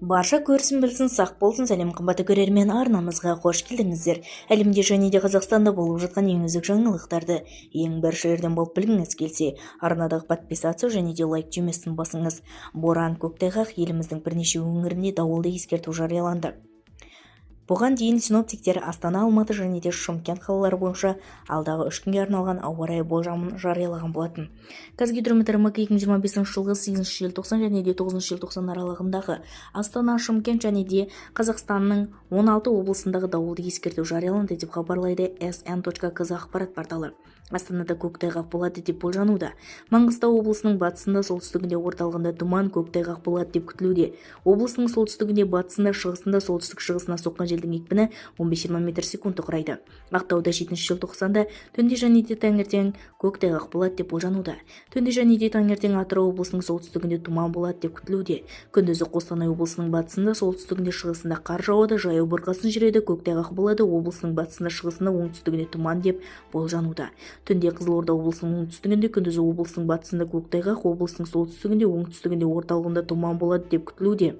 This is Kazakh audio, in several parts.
Барша көрсін, білсін, сақ болсын! Сәлем, қымбатты көрермен! Арнамызға қош келдіңіздер! Әлемде және де Қазақстанда болып жатқан ең үздік жаңалықтарды ең біріншілерден болып білгіңіз келсе, арнадағы подписаться және де лайк түймесін басыңыз. Боран, көктайғақ, еліміздің бірнеше өңірінде дауылды ескерту жарияланды. Бұған дейін синоптиктер Астана, Алматы және де Шымкент қалалары бойынша алдағы 3 күнге арналған ауа райы болжамын жариялаған болатын. Қазгидромет РМК 2025 жылғы 8 желтоқсан және де 9 желтоқсан аралығындағы Астана, Шымкент және де Қазақстанның 16 облысындағы дауылды ескерту жарияланды деп хабарлайды sn.kz ақпарат порталы. Астанада көктайғақ болады деп болжануда. Маңғыстау облысының батысында, солтүстігінде, орталығында тұман, көктайғақ болады деп күтілуде. Облыстың солтүстігінде, батысында, шығысында солтүстік шығысына соққан желдің екпіні 15-20 метр секундты құрайды. Ақтауда 7 желтоқсанда түнде және де таңертең көктайғақ болады деп болжануда. Түнде және де таңертең Атырау облысының солтүстігінде тұман болады деп күтілуде. Күндізі Қостанай облысының батысында, солтүстігінде, шығысында қар жауады, жаяу бұрқасын жүреді, көктайғақ болады. Облысының батысында, шығысында, оңтүстігінде тұман деп болжануда. Түнде Қызылорда облысының оңтүстігінде, күндізі облыстың батысында көктайғақ, облыстың солтүстігінде, оңтүстігінде, орталығында тұман болады деп күтілуде.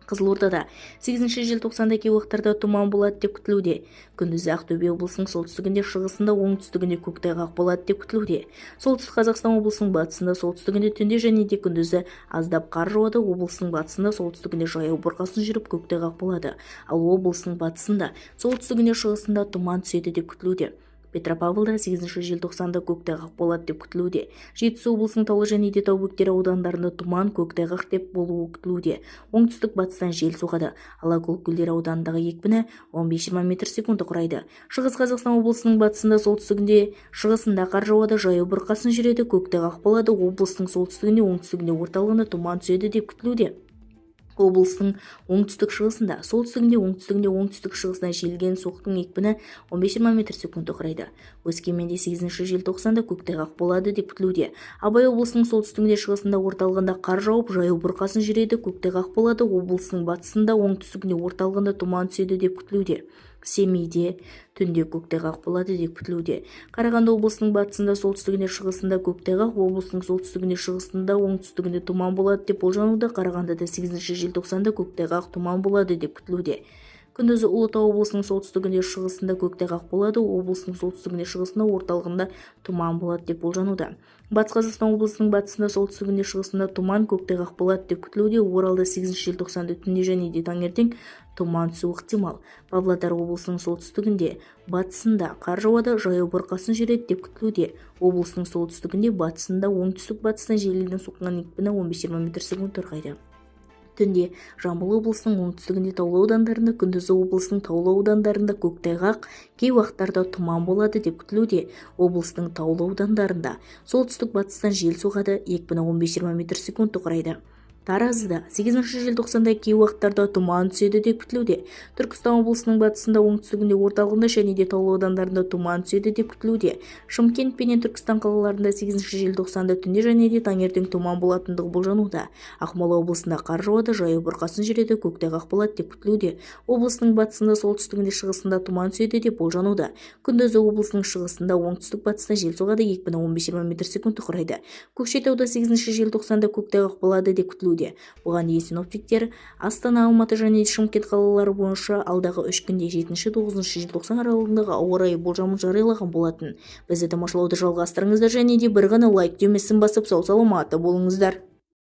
Қызылордада 8 желтоқсанда кей уақыттарда тұман болады деп күтілуде. Күндізі Ақтөбе облысының солтүстігінде, шығысында, оңтүстігінде көктайғақ болады деп күтілуде. Солтүстік Қазақстан облысының батысында, солтүстігінде түнде және де күндізі аздап қар жауады. Облыстың батысында, солтүстігінде жаяу бұрқасын жүріп, көктайғақ болады. Ал облыстың батысында, солтүстігінде, шығысында тұман түседі деп күтілуде. Петропавлда 8 желтоқсанда көктайғақ болады деп күтілуде. Жетісу облысының таулы және де тау бөктері аудандарында тұман, көктайғақ деп болуы күтілуде. Оңтүстік батыстан жел соғады. Алакөл көлдері ауданындағы екпіні 15-20 метр секунды құрайды. Шығыс Қазақстан облысының батысында, солтүстігінде, шығысында қар жауады, жаяу бұрқасын жүреді, көктайғақ болады. Облыстың солтүстігінде, оңтүстігінде, орталығында тұман түседі деп күтілуде. Облыстың оңтүстік шығысында, солтүстігінде, оңтүстігінде, оңтүстік шығысынан желген соқтың екпіні 15-20 метр секундты құрайды. Өскеменде 8 желтоқсанда көктайғақ болады деп күтілуде. Абай облысының солтүстігінде, шығысында, орталығында қар жауып, жаяу бұрқасын жүреді, көктайғақ болады. Облыстың батысында, оңтүстігінде, орталығында тұман түседі деп күтілуде. Семейде түнде көктайғақ болады деп күтілуде. Қарағанды облысының батысында, солтүстігінде, шығысында көктайғақ, облыстың солтүстігінде, шығысында, оңтүстігінде тұман болады деп болжануда. Қарағандыда 8 желтоқсанда көктайғақ, тұман болады деп күтілуде. Күндізі Ұлытау облысының солтүстігінде, шығысында көктайғақ болады. Облыстың солтүстігінде, шығысында, орталығында тұман болады деп болжануда. Батыс Қазақстан облысының батысында, солтүстігінде, шығысында тұман, көктайғақ болады деп күтілуде. Оралда 8 желтоқсанда түнде және де таңертең тұман түсуі ықтимал. Павлодар облысының солтүстігінде, батысында қар жауады, жаяу бұрқасын жүреді деп күтілуде. Облыстың солтүстігінде, батысында оңтүстік батыстан желдің соққан екпіні 15-20 метр секунд құрайды. Түнде Жамбыл облысының оңтүстігінде, таулы аудандарында, күндізі облыстың таулы аудандарында көктайғақ, кей уақыттарда тұман болады деп күтілуде. Облыстың таулы аудандарында солтүстік батыстан жел соғады, екпіні 15-20 метр секундты құрайды. Таразыда 8 желтоқсанда кей уақыттарда тұман түседі деп күтілуде. Түркістан облысының батысында, оңтүстігінде, орталығында және де таулы аудандарында тұман түседі деп күтілуде. Шымкент пенен Түркістан қалаларында 8 желтоқсанда түнде және де таңертең тұман болатындығы болжануда. Ақмола облысында қар жауады, жаяу бұрқасын жүреді, көктайғақ болады деп күтілуде. Облыстың батысында, солтүстігінде, шығысында тұман түседі деп болжануда. Күндізі облыстың шығысында оңтүстік батыстан жел соғады, екпіні 15-20 метр секундты құрайды. Көкшетауда 8 желтоқсанда көктайғақ болады деп күтілуде. Бұған дейін синоптиктер Астана, Алматы және Шымкент қалалары бойынша алдағы 3 күнде 7-9 желтоқсан аралығындағы ауа райы болжамын жариялаған болатын. Бізді тамашалауды жалғастырыңыздар және де бір ғана лайк түймесін басып, сау саламатты болыңыздар!